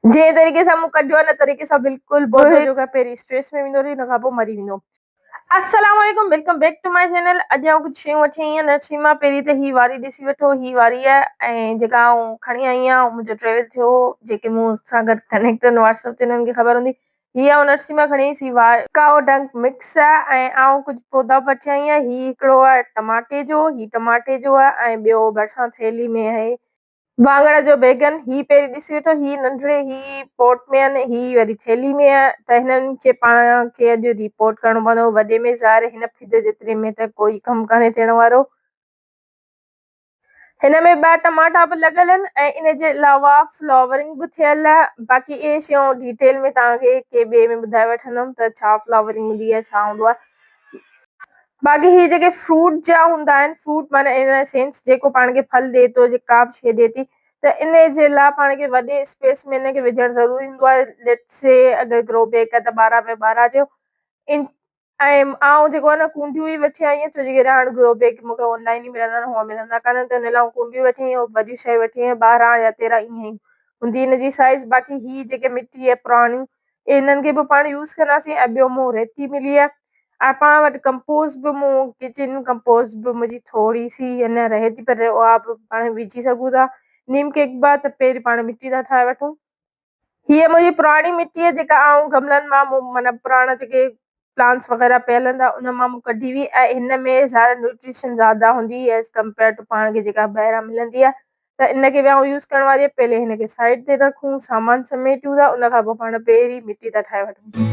جنهن طريقي سان مون ڪڍيو آهي ان طريقي سان بلڪل پوڌو جيڪو آهي پهرين اسٽريس ۾ ويندو رهي ان کان پوء مري ويندو. السلام عليڪم welcome back to my channel اڄ آئون ڪجهه شيون وٺي آئي آهيان نرسري مان پهرين ته هي واري ڏسي وٺو هي واري آهي ۽ جيڪا آئون کڻي آئي آهيان منهنجو ٽريول ٿيو هو جيڪي مون سان گڏ ڪنيڪٽ آهن واٽس اپ تي انهن کي خبر هوندي هي آئون نرسري مان کڻي آئيس هي ڪائو ڊنڪ مڪس آهي ۽ آئون ڪجهه پوڌا به وٺي آئي آهيان هي هڪڙو آهي ٽماٽي جو هي ٽماٽي جو آهي ۽ ٻيو ڀرسان ٿيلهي ۾ آهي واڱڻ جو بيگن، هي پهرين ڏسي وٺو، هي ننڍڙي هي پوٽ ۾ آهن، هي وري ٿيلهي ۾ آهي ته هنن کي پاڻ کي اڄ ريپورٽ ڪرڻو پوندو. وڏي ۾ ظاهر هن ڦد جيتري ۾ ته ڪوئي ڪم ڪانهي ٿيڻ وارو. هن ۾ ٻه ٽماٽا به لڳل آهن ۽ ان جي علاوه فلاورنگ به ٿيل آهي. باقي اهي شيون ڊيٽيل ۾ توهان کي ڪي ٻئي ۾ ٻڌائي وٺندم ته ڇا فلاورنگ هوندي آهي ڇا هوندو آهي. باقي هي جيڪي فروٽ جا هوندا آهن فروٽ معنيٰ ان سينس جيڪو پاڻ کي ڦل ڏئي ٿو جيڪا به شيء ڏئي ٿي ته ان جي لاء پاڻ کي وڏي اسپيس ۾ ان کي وجهڻ ضروري هوندو آهي ليٽس سي اگر گرو بيگ آهي ته 12 باء 12 جو ان ۽ آئون جيڪو آهي نه ڪونڊيون ئي وٺي آئي آهيان ڇو جي ڪري هاڻ گرو بيگ مون کي آن لائن ئي ملندا آهن هونء ملندا ڪانه آهن ته ان لاء آئون ڪونڊيون وٺي آئي آهيان وڏيون شيون وٺي آئي آهيان 12 يا 13 ائين ئي هوندي ان جي سائز باقي هي جيڪي مٽي آهي پراڻيون انهن کي به پاڻ يوز ڪنداسين ۽ ٻيو مون ريتي ملي آهي ۽ پاڻ وٽ ڪمپوز به مون ڪچن ڪمپوز به منهنجي ٿوري سي اڃا رهي ٿي پر اها به پاڻ وجهي سگهون ٿا نيم ڪيڪ به ته پهرين پاڻ مٽي ٿا ٺاهي وٺون. هيء منهنجي پراڻي مٽي آهي جيڪا آئون گملن مان مون معنيٰ پراڻا جيڪي پلانٽس وغيره پيل هوندا ان مان مون ڪڍي هئي ۽ هن ۾ ظاهر نيوٽريشن زياده هوندي ايز ڪمپيئر ٽو پاڻ کي جيڪا ٻاهران ملندي آهي ته ان کي به آئون يوز ڪرڻ واري آهيان پهلي هن کي سائيڊ تي رکون سامان سميٽيون ٿا ان کان پوء پاڻ پهرين مٽي ٿا ٺاهي وٺون.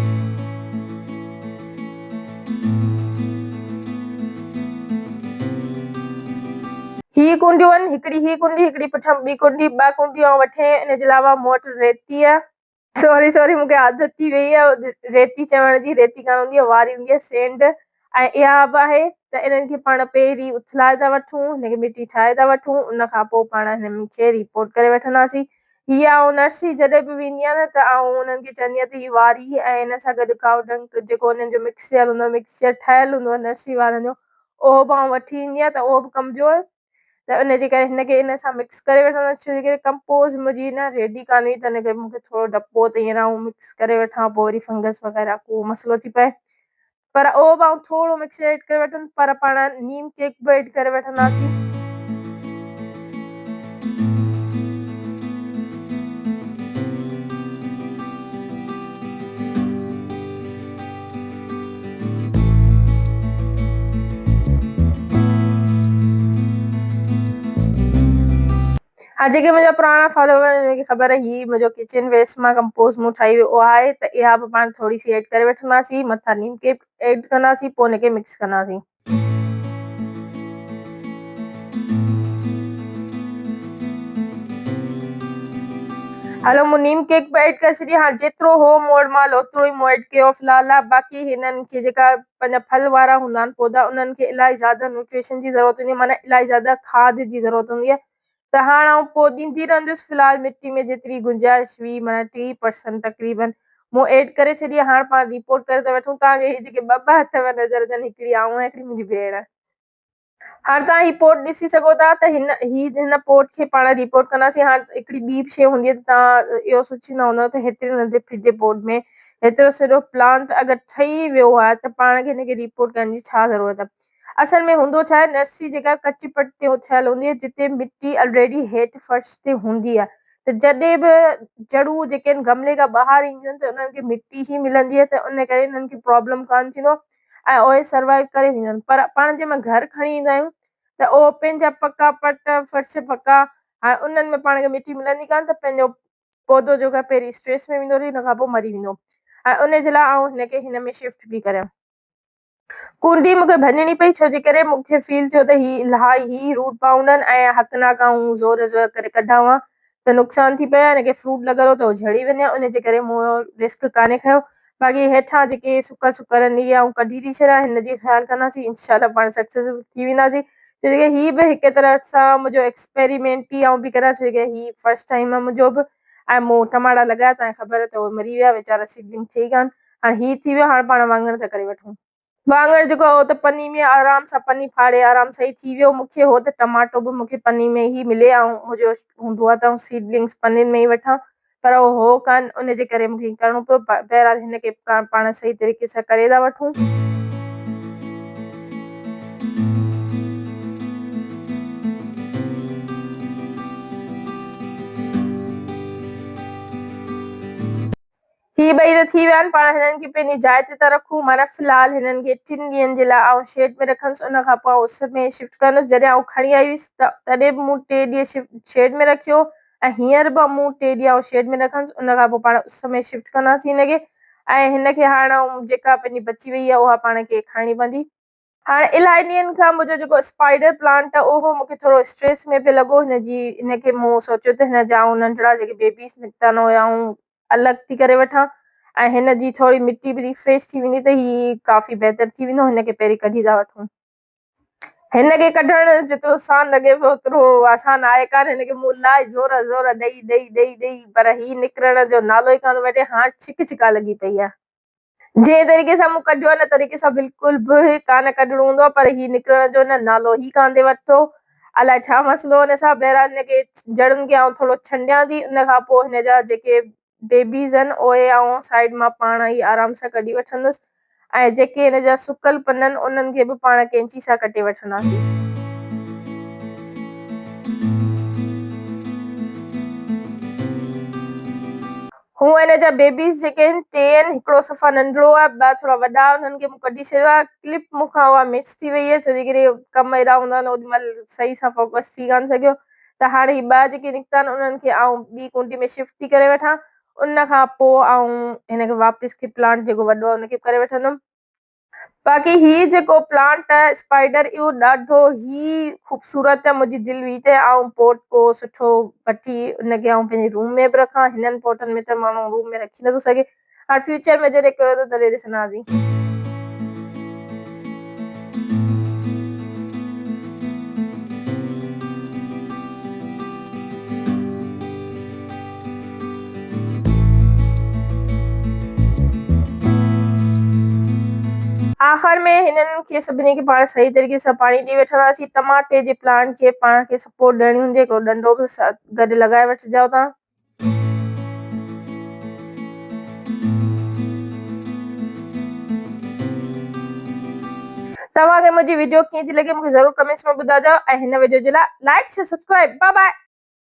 هي ڪونڊيون آهن هڪڙي هي ڪونڊي هڪڙي پٺيان ٻي ڪونڊي ٻه ڪونڊيون آئون وٺي آئي آهيان ان جي علاوه مون وٽ ريتي آهي. سوري سوري مون کي عادت ٿي وئي آهي ريتي چوڻ جي ريتي ڪانه هوندي آهي واري هوندي آهي سينڊ ۽ اها به آهي ته انهن کي پاڻ پهرين اٿلائي ٿا وٺون هن کي مٽي ٺاهي ٿا وٺون ان کان پوء پاڻ هنن کي ريپورٽ ڪري وٺنداسين هي آئون نرسري جڏهن به ويندي آهيان نه ته آئون انهن کي چوندي آهيان ته هي واري ۽ هن سان گڏ ڪائو ڊنڪ جيڪو انهن جو مڪسچر هوندو آهي مڪسچر ٺهيل هوندو آهي نرسري وارن جو اهو به آئون وٺي ايندي آهيان ته اهو به ڪم جو آهي ته ان جي ڪري هن کي ان سان مڪس ڪري وٺندس ڇو جي ڪري ڪمپوز منهنجي نه ريڊي ڪانه هئي ته ان ڪري مون کي ٿورو ڊپ هو ته هينئر آئون مڪس ڪري وٺان پوء وري فنگس وغيره ڪو مسئلو ٿي پئي پر اهو به آئون ٿورو مڪسچر ايڊ ڪري وٺندس پر پاڻ نيم ڪيڪ به ايڊ ڪري وٺنداسين. ها جيڪي منهنجا پراڻا فالوور آهن انهن کي خبر آهي هي منهنجو ڪچن ويسٽ مان ڪمپوز مون ٺاهي هئي اها آهي ته اها به پاڻ ٿوري سي ايڊ ڪري وٺنداسين مٿان نيم ڪيڪ ايڊ ڪنداسين پوء ان کي مڪس ڪنداسين. هلو مون نيم ڪيڪ به ايڊ ڪري ڇڏي هاڻ جيترو هو مون وٽ مال اوترو ئي مون ايڊ ڪيو في الحال لاء باقي هنن کي جيڪا پنهنجا ڦل وارا هوندا آهن پوڌا انهن کي الاهي زياده نيوٽريشن جي ضرورت هوندي آهي معنيٰ الاهي زياده کاڌ جي ضرورت هوندي آهي ته هاڻ آئون پوء ڏيندي رهندس في الحال مٽي ۾ جيتري گنجائش هئي معنيٰ 3% تقريبن مون ايڊ ڪري ڇڏي آهي هاڻ پاڻ رپورٽ ڪري ٿا وٺون توهان کي هي جيڪي ٻه ٻه هٿ پيا نظر اچن هڪڙي آئون آهيان هڪڙي منهنجي ڀيڻ آهي. هاڻ توهان هي پورٽ ڏسي سگهو ٿا ته هن هي هن پورٽ کي پاڻ ريپورٽ ڪنداسين هاڻ هڪڙي ٻي به شيء هوندي آهي ته توهان اهو سوچيندا هوندؤ ته هيتري ننڍي ڦدي پورٽ ۾ هيترو سڄو پلانٽ اگر ٺهي ويو آهي ته پاڻ کي هن کي ريپورٽ ڪرڻ جي ڇا ضرورت آهي اصل ۾ هوندو ڇا آهي نرسري جيڪا ڪچي پٽ تي ٿيل هوندي آهي جتي مٽي الريڊي هيٺ فرش تي هوندي آهي ته جڏهن به جڙون جيڪي آهن گملي کان ٻاهر اينديون آهن ته انهن کي مٽي ئي ملندي آهي ته ان ڪري انهن کي پرابلم ڪانه ٿيندو آهي ۽ اهي سروائيو ڪري ويندا آهن پر پاڻ جنهن مهل گهر کڻي ايندا آهيون ته اهو پنهنجا پڪا پٽ فرش پڪا هاڻي انهن ۾ پاڻ کي مٽي ملندي ڪانه ته پنهنجو پوڌو جيڪو آهي پهرين اسٽريس ۾ ويندو رهي ان کان پوء مري ويندو ۽ ان جي لاء آئون هن کي هن ۾ شفٽ به ڪريان ڪونڊي مون کي ڀڃڻي پئي ڇو جي ڪري مون کي فيل ٿيو ته هي الاهي هي روٽ بائونڊ آهن ۽ حق ناڪ آئون زور زور ڪري ڪڍان ها ته نقصان ٿي پئي ها هن کي فروٽ لڳل هو ته هو جهڙي وڃي ها ان جي ڪري مون اهو رسڪ ڪانهي کنيو باقي هيٺان جيڪي سڪل سڪل آهن اهي آئون ڪڍي ٿي ڇڏيان هن جي خيال ڪنداسين انشاء الله پاڻ سڪسيسفل ٿي وينداسين ڇو جي هي به هڪ طرح سان منهنجو ايڪسپيريمينٽ ئي آئون پئي ڪريان ڇو جي هي فرسٽ ٽائيم آهي منهنجو به ۽ مون ٽماٽا لڳايا تانکي خبر ته اهي مري ويا ويچارا سيڊلنگ ٿئي ڪانه هاڻي هي ٿي ويو هاڻي پاڻ واڱڻ ٿا ڪري وٺون. واڱڻ جيڪو هو ته پني ۾ آرام سان پني ڦاڙي آرام سان ئي ٿي ويو. مون کي هو ته ٽماٽو به مون کي پني ۾ ئي ملي ۽ منهنجو هوندو آهي ته آئون سيڊلنگس پنين ۾ ئي وٺان. پر اهو هو ڪانه ان جي ڪري مون کي ائين ڪرڻو پيو. بهرحال هن کي پاڻ صحيح طريقي سان ڪري ٿا وٺون. هي ٻئي ته ٿي ويا آهن، پاڻ هنن کي پنهنجي جاء تي ٿا رکون، معنيٰ في الحال هنن کي ٽن ڏينهن جي لاء آئون شيڊ ۾ رکندس، ان کان پوء آئون اس ۾ شفٽ ڪندس، جڏهن آئون کڻي آئي هيس ته تڏهن به مون ٽي ڏينهن شيڊ ۾ رکيو ۽ هينئر به مون ٽي ڏينهن آئون شيڊ ۾ رکندس، ان کان پوء پاڻ اس ۾ شفٽ ڪنداسين هن کي ۽ هن کي هاڻ آئون جيڪا پنهنجي بچي وئي آهي اها پاڻ کي کائڻي پوندي. هاڻ الاهي ڏينهن کان منهنجو جيڪو اسپائيڊر پلانٽ آهي اهو مون کي ٿورو اسٽريس ۾ پئي لڳو هن جي هن کي مون سوچيو ته هن جا آئون ننڍڙا جيڪي بيبيز نڪتا آهن اهي آئون الڳ ٿي ڪري وٺان ۽ هن جي ٿوري مٽي به ريفريش ٿي ويندي ته هي ڪافي بهتر ٿي ويندو هن کي پهرين ڪڍي ٿا وٺون. هن کي ڪڍڻ جيترو آسان لڳي پيو اوترو آسان آهي ڪانه هن کي مون الاهي زور زور ڏئي ڏئي ڏئي ڏئي پر هي نڪرڻ جو نالو ئي ڪانه ٿو وٺي هاڻ ڇڪ ڇڪا لڳي پئي آهي. جنهن طريقي سان مون ڪڍيو آهي ان طريقي سان بلڪل به ڪانه ڪڍڻو هوندو آهي پر هي نڪرڻ جو نه نالو ئي ڪانه ٿي وٺو الائي ڇا مسئلو هن سان بهرحال هن کي جڙن کي آئون ٿورو ڇنڊيان ٿي ان کان پوء هن جا جيڪي بيبيز آهن اهي آئون سائيڊ مان پاڻ ئي آرام سان ڪڍي وٺندس ۽ جيڪي هن جا سڪل پن آهن انهن کي به پاڻ ڪينچي سان ڪٽي وٺنداسين. هونء هن جا بيبيز جيڪي آهن ٽي آهن، هڪڙو صفا ننڍڙو آهي، ٻه ٿورا وڏا انهن کي مون ڪڍي ڇڏيو آهي، ڪلپ مون کان اها مس ٿي وئي آهي ڇو جي ڪري ڪم ايڏا هوندا آهن اوڏي مهل صحيح سان فوڪس ٿي ڪانه سگهيو ته هاڻي هي ٻه جيڪي نڪتا آهن انهن کي آئون ٻي ڪونڊي ۾ شفٽ ٿي ڪري وٺان ان کان پوء آئون هن کي واپس کي پلانٽ جيڪو وڏو آهي ان کي ڪري وٺندم. باقي هي جيڪو پلانٽ آهي اسپائيڊر اهو ڏاڍو هي خوبصورت آهي منهنجي دل هئي ته آئون پوٽ ڪو سٺو وٺي ان کي آئون پنهنجي روم ۾ به رکان هنن پوٽن ۾ ته ماڻهو روم ۾ رکي نٿو سگهي هاڻ فيوچر ۾ جڏهن ڪيو ته تڏهن ڏسنداسين. آخر ۾ هنن کي سڀني کي پاڻ صحيح طريقي سان پاڻي ڏئي وٺنداسين. ٽماٽي جي پلانٽ کي پاڻ کي سپورٽ ڏيڻي هوندي هڪڙو ڏنڊو به گڏ لڳائي وٺجو تان. توهان کي منهنجي وڊيو ڪيئن ٿي لڳي مونکي ضرور ڪمينٽس ۾ ٻڌائجو ۽ هن وڊيو جي لاء لائڪ شيئر سبسڪرائب باء باء.